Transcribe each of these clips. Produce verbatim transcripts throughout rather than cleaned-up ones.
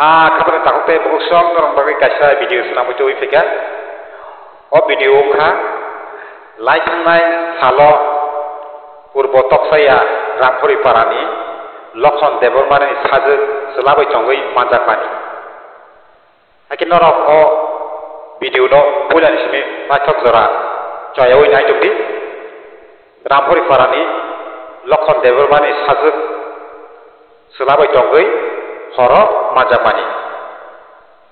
Ah, khabar takhuk tei bukhuk song norok bagwi kaisa video swnamwi twi phaikha. O video wngkha, lai thangnai salo Purbo Toksaya Ramhori Parani Lokhon Debbarmani sajwk chwla bai tongwi manjakmani. Hakhe norok o video no puilani simi paithak jora choyawi nai tongdi. Ramhori Parani Lokhon Debbarmani sajwk chwla bai tongwi horo manjakmani.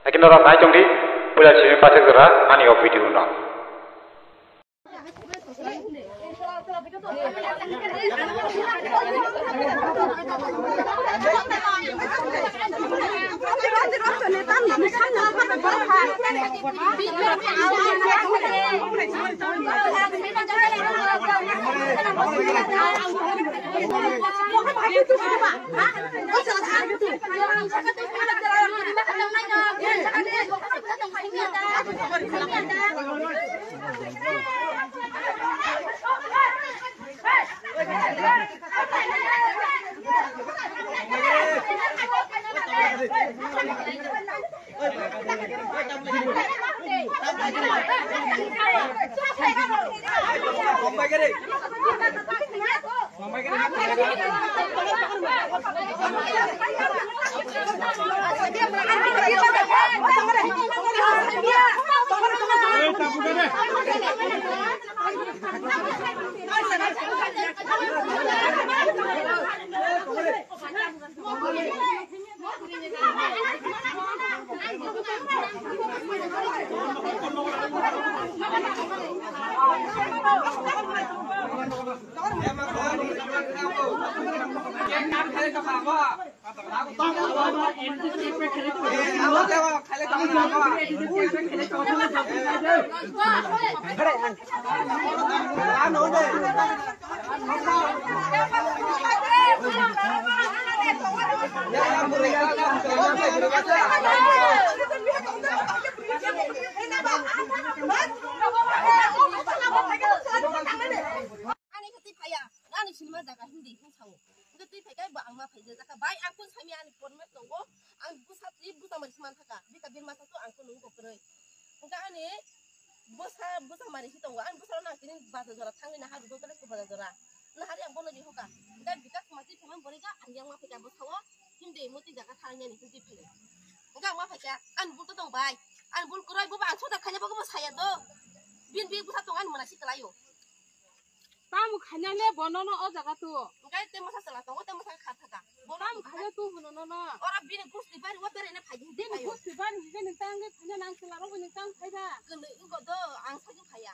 Hakhe norok nai tongdi puilani simi paithak jora ani o video no. Ani khe twi phaiya, ani sinima jaga hindi hin sao. Hingke twi phaikai bo ang ma phaijak jaka. Bai, ang kun sami ani porma tongo. Ang busa twi busa mari siman thaka. Bika birma thatu ang kun nung kokroi. Hingke ani busa, busa mari si tongo. Ani busa nang tini baja jora thangwi na haru dotore ko baja jora. Na hari ang bono di hoka. Hingke bika kuma twi phaiman borika ang yang ma phaika bo sao. Hindi mo twi jaga thangya ni twi phai. Hingke ang ma phaika. Ani bul to tong bai. Ani bul kroi bo ba ang soda khanya bo bo saya do. Bin bi busa tong ani mana si kalayo. Tamo khaina le bono no o jaga tu. Hingke te masa sala tongo, te masa kha thaka. Bono tamo khaina tu hwno no no. Ora bini gusti bari wa bere na phaji. Bini gusti bari hingke nang tang khaina nang sala ro nang tang khaina. Kene ugo do ang sagi phaya.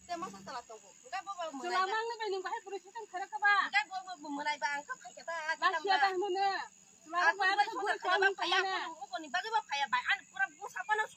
Te masa sala tongo. Hingke bo ba sala mulai. Mang ni bai nang bahai puri setan khara ka ba. Hingke bo bo mulai ba ang ka phai ka ta. Ba sia ta hwno ne. Sala ro ba puri setan khara ba phaya. Ko ni bagi ba phaya ba. An pura busa pa no.